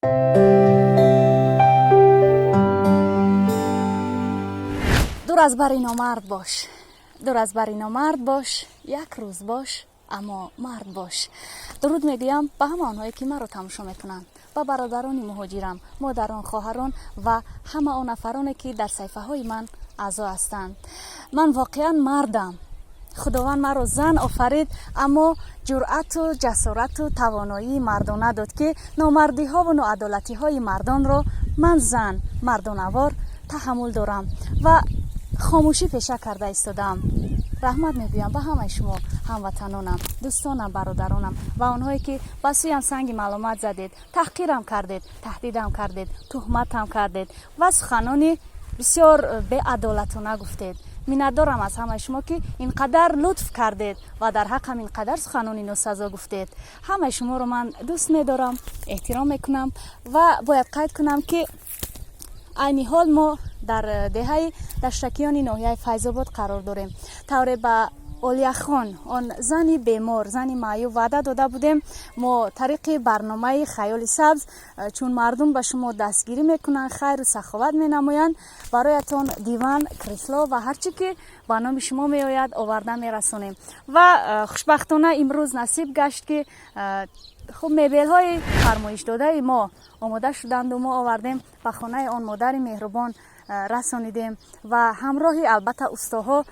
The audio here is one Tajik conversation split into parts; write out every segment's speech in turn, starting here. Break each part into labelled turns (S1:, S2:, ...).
S1: Дур аз бари номард бош, дур аз бари номард бош, як рӯз бош, аммо мард бош. Дуруд мегӯям ба ҳама онҳое, ки маро тамошо мекунанд, ба бародарони муҳоҷирам, модарон, хоҳарон ва ҳама он нафароне, ки дар саҳифаҳои ман аъзо ҳастанд. Ман воқеан мардам. Худованд маро зан офарид, аммо ҷуръату ҷасорату тавоноии мардона дод, ки номардиҳову ноадолатиҳои мардонро ман, зан, мардонавор таҳаммул дорам ва хомӯшӣ пеша карда истодаам. Раҳмат мегӯям ба ҳамаи шумо, ҳамватанонам, дӯстонам, бародаронам ва онҳое, ки ба сӯям санги маломат задед, таҳқирам кардед, таҳдидам кардед, туҳматам кардед ва суханони бисёр беадолатона гуфтед. Миннатдорам аз ҳамаи шумо, ки ин қадар лутф кардед ва дар ҳаққам ин қадар суханони носазо гуфтед. Ҳамаи шуморо ман дӯст медорам, эҳтиром мекунам ва бояд қайд кунам, ки айни ҳол мо дар деҳаи Даштакиёни ноҳияи Файзобод қарор дорем. Тавре ба Олияхон, он зани бемор, зани маъюб, ваъда дода будем, мо тариқи барномаи «Хаёли сабз», чун мардум ба шумо дастгирӣ мекунанд, хайру саховат менамоянд, бароятон диван, кресло ва ҳар чӣ ки ба номи шумо меояд, оварда мерасонем. Ва хушбахтона имрӯз насиб гашт, ки хуб, мебелҳои фармоишдодаи мо омода шуданду мо овардем, ба хонаи он модари меҳрубон расонидем ва ҳамроҳи, албатта, устоҳо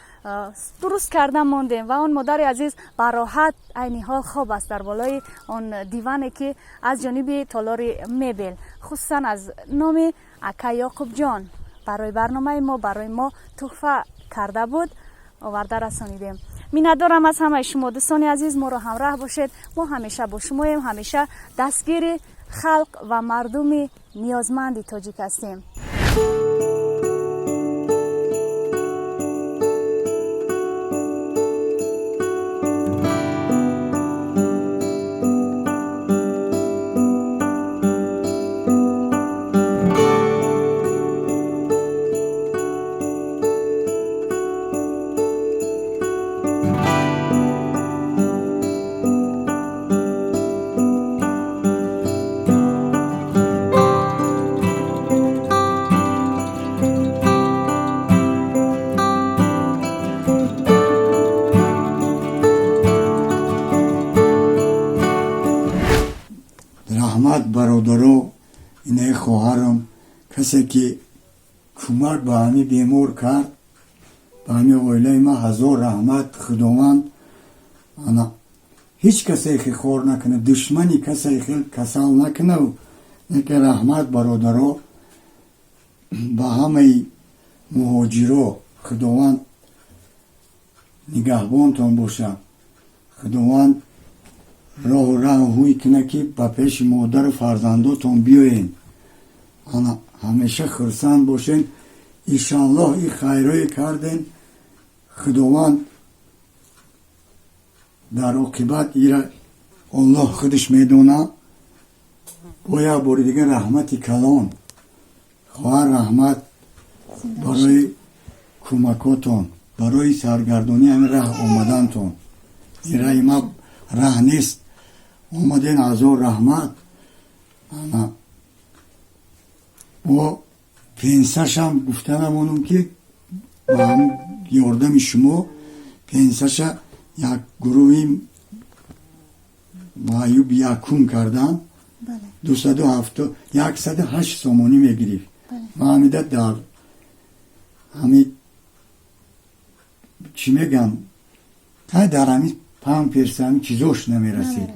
S1: дуруст карда мондем. Ва он модари азиз ба роҳат айни ҳол хоб аст дар болои он диване, ки аз ҷониби толори мебел, хусусан аз номи ака Ёқубҷон, барои барномаи мо, барои мо туҳфа карда буд, оварда расонидем. Миннатдорам аз ҳамаи шумо, дӯстони азиз. Моро ҳамроҳ бошед, мо ҳамеша бо шумоем, ҳамеша дастгири халқ ва мардуми ниёзманди тоҷик ҳастем.
S2: Раҳмат, бародаро, инаи хоҳарам, касе ки кӯмак ба ҳами бемор кард, ба ҳами оилаи ман ҳазор раҳмат. Худованд ана ҳеҷ касе хел хор накунад, душмани касе хел касал накунав. Неки раҳмат, бародаро, ба ҳамаи муҳоҷиро. Худованд нигаҳбонтон бошад. Худованд роҳу раҳу ҳуй кунад, ки ба пеши модару фарзандотон биёен. Ана ҳамеша хурсанд бошен. Иншаллоҳ, и хайрое карден, Худованд дар оқибат ира Оллоҳ худаш медонад. Бо як бори дигар раҳмати калон, хоҳар, раҳмат барои кӯмакотон, барои саргардонии ҳамин раҳ омадантон. Ин раҳи ма раҳ нест, омаден, ҳазор раҳмат. Ана бо пенсашам гуфта намонам, ки ба ҳам ёрдами шумо пенсаша як гурӯҳи маъюб якум кардан, 270, 108 сомонӣ мегирифт. Ма ҳамида дар ҳами чӣ мегам, тай дар ҳами памперс, ҳами чизош намерасид.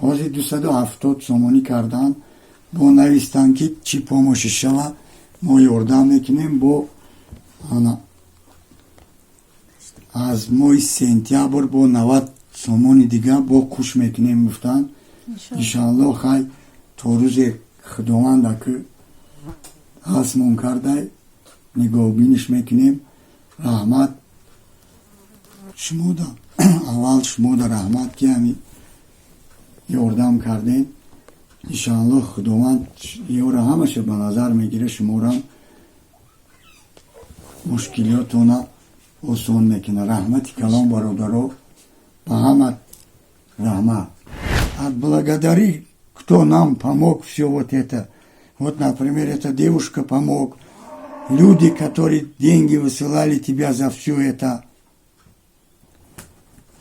S2: Ҳозир 270 сомонӣ кардан. Бо навистан, ки чӣ помощи шава, мо ёрдам мекунем. Бо ана аз моҳи сентябр бо 90 сомони дига бо кӯш мекунем, гуфтанд. Иншааллоҳ, хай, то рӯзе Худованд аки ҳастмон кардай, нигоҳбиниш мекунем. Раҳмат шумода, аввал шумода раҳмат, ки ҳами ёрдам кардем. Иншааллоҳ, Худованд ёра ҳамаша ба назар мегира, шуморам мушкилиётона осон мекунад. Раҳмати калон, бародаро, ба ҳама раҳмат. Отблагодари кто Кто нам помог все вот это. Вот, например, эта девушка помог. Люди, которые деньги высылали тебя за все это.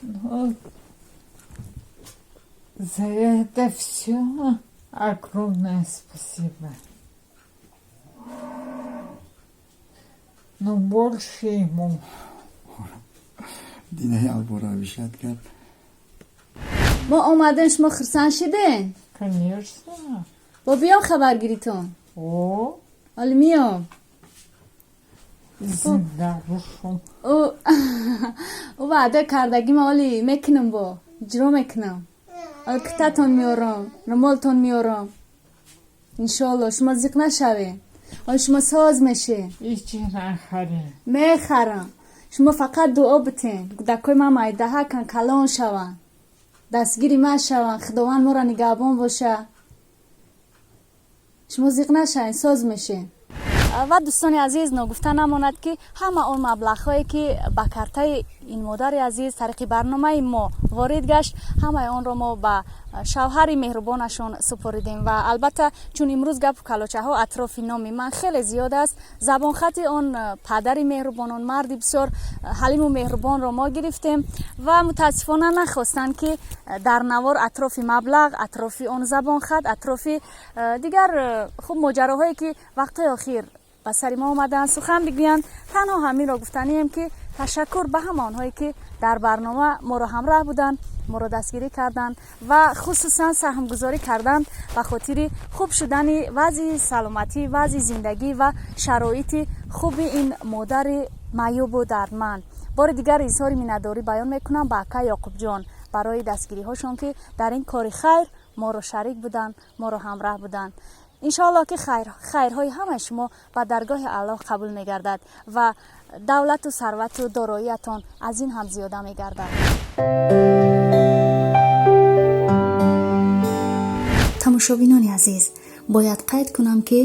S3: Ну, за это все огромное спасибо. Но больше ему.
S2: Дина як бор обещать кард.
S1: Мо омадем, шумо хурсанд шиден?
S3: Конечно.
S1: Бо биём хабаргиритон.
S3: О,
S1: Ҳоли миём.
S3: Зинда бошум.
S1: Ӯ ваъда кардагима ҳоли мекунам, бо иҷро мекунам. Ҳоли китатон меорам, румолтон меорам. Иншоалло, шумо зиқ нашавед. Ҳоли шумо соз мешед.
S3: Ичи нахарем.
S1: Мехарам. Шумо фақат дуо битен. Кӯдакҳои ман майдаҳакан, калон шаванд. Дастгири ман шаванд. Худованд моро нигаҳбон боша. Шумо зиқ нашавед, соз мешед. Ва дӯстони азиз, ногуфта намонад, ки ҳама он маблағҳое, ки ба картаи ин модари азиз тариқи барномаи мо ворид гашт, ҳамаи онро мо ба шавҳари меҳрубонашон супоридем. Ва албатта, чун имрӯз гапу калочаҳо атрофи номи ман хеле зиёд аст, забонхати он падари меҳрубон, он марди бисёр ҳалиму меҳрубонро мо гирифтем ва мутаассифона нахостанд, ки дар навор атрофи маблағ, атрофи он забонхат, атрофи дигар хуб моҷароҳое, ки вақтҳои охир ба сари мо омадаанд, сухан бигӯянд. Танҳо ҳаминро гуфтанием, ки ташаккур ба ҳама онҳое, ки дар барнома моро ҳамроҳ буданд, моро дастгирӣ карданд ва хусусан саҳмгузорӣ карданд ба хотири хуб шудани вазъи саломатӣ, вазъи зиндагӣ ва шароити хуби ин модари маъюбу дардманд. Бори дигар изҳори миннатдорӣ баён мекунам ба ака Ёқубҷон барои дастгириҳошон, ки дар ин кори хайр моро шарик буданд, моро ҳамроҳ буданд. Иншоаллоҳ, ки хайрҳои ҳамаи шумо ба даргоҳи Аллоҳ қабул мегардад ва давлату сарвату дороиятон аз ин ҳам зиёда мегардад. Тамошобинони азиз, бояд қайд кунам, ки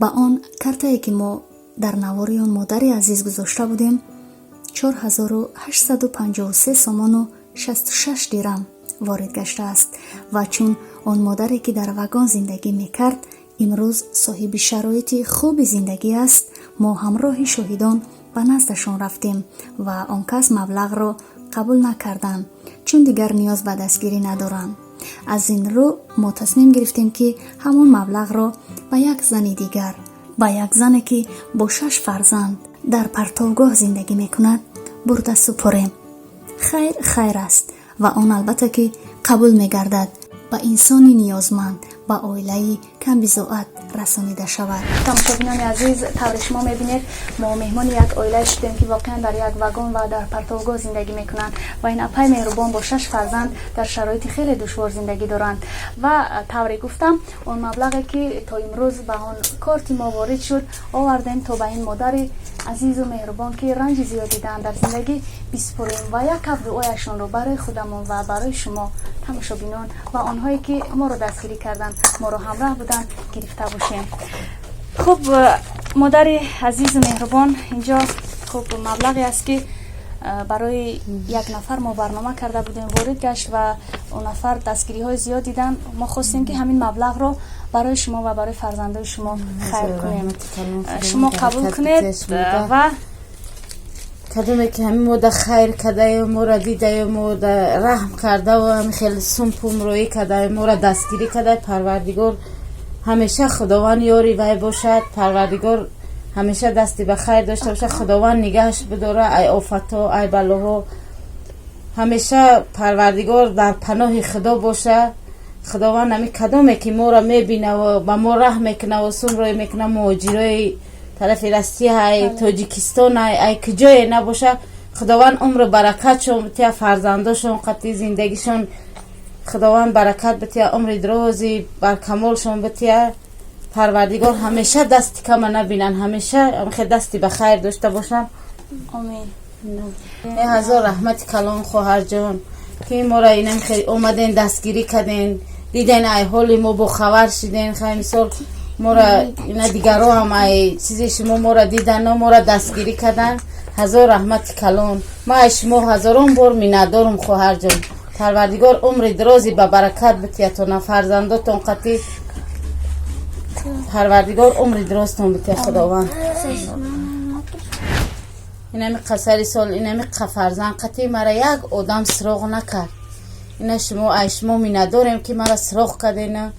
S1: ба он картае, ки мо дар навори он модари азиз гузошта будем, 4853 сомону 66 дирам ворид гаштааст. Ва чун он модаре, ки дар вагон зиндагӣ мекард, имрӯз соҳиби шароити хуби зиндагӣ аст, мо ҳамроҳи шоҳидон ба наздашон рафтем ва он кас маблағро қабул накарданд, чун дигар ниёз ба дастгирӣ надоранд. Аз ин рӯ мо тасмим гирифтем, ки ҳамон маблағро ба як зани дигар, ба як зане, ки бо шаш фарзанд дар партовгоҳ зиндагӣ мекунад, бурда супорем. Хайр хайр аст ва он албатта ки қабул мегардад, ба инсони ниёзманд, ба оилаи камбизоат расонида шавад. Тамошобинони азиз, тавре шумо мебинед, мо меҳмони як оилае шудем, ки воқеан дар як вагон ва дар партовгоҳ зиндагӣ мекунанд ва ин апай меҳрубон бо шаш фарзанд дар шароити хеле душвор зиндагӣ доранд. Ва тавре гуфтам, он маблағе, ки то имрӯз ба он корти мо ворид шуд, овардем, то ба ин модари азизу меҳрубон, ки ранҷи зиёд дидаанд дар зиндагӣ, бисупорем ва як каф дуояшонро барои худамон ва барои шумо тамошобинон ва онҳое, ки моро дастгирӣ карданд, моро ҳамроҳ буданд, гирифта бошем. Хуб, модари азизу меҳрубон, инҷо хуб маблағе аст, ки барои як нафар мо барнома карда будем, ворид гашт ва он нафар дастгириҳои зиёд диданд. Мо хостем, ки ҳамин маблағро барои шумо ва барои фарзандои шумо хайр кунем. Шумо қабул кунед ва
S4: Кадоме ки ҳамин мода хайр кардаю, моро дидаю, мода раҳм кардаву, ҳами хеле сумпум роӣ кардаю, моро дастгирӣ кардай, Парвардигор ҳамеша, Худованд ёри вай бошад. Парвардигор ҳамеша дасти ба хайр дошта бошад. Худованд нигаҳаш бидора ай офатҳо, ай балоҳо. Ҳамеша Парвардигор дар паноҳи Худо боша. Худованд ҳами кадоме ки моро мебинаву ба мо раҳм мекунаву сум роӣ мекуна, муҳоҷирои тарафи Россия ай, Тоҷикистон ай, ай куҷое набоша, Худованд умру баракатшон бития, фарзандошон қати зиндагишон Худованд баракат бития, умри дрози баркамолшон бития. Парвардигор ҳамеша дасти кама набинанд, ҳамеша хе дасти ба хайр дошта бошанд.
S1: Омин.
S4: Ҳазор раҳмати калон, хоҳарҷон, ки моро инам омаден, дастгирӣ карден, диден, ай ҳоли мо бохабар шиден. Хай, мисол, мора ина дигаро ҳам ай чизи шумо мора дидану мора дастгирӣ кардан. Ҳазор раҳмати калон. Ма ай шумо ҳазорон бор миннатдорум, хоҳарҷон. Парвардигор умри дрози ба баракат битиятона, фарзандотон қатӣ Парвардигор умри дрозтон бития, Худованд. Инами қасари сол, инами фарзанд қатӣ мара як одам суроғ накард. Ина шумо, ай шумо миннатдорем, ки мара суроғ кардена,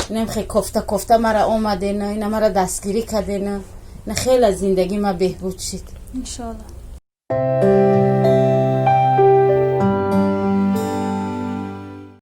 S4: инам хе кофта кофта мара омадена, ина мара дастгирӣ кардена. Ина хеле аз зиндагӣ ма беҳбуд шид.
S1: Иншоалло.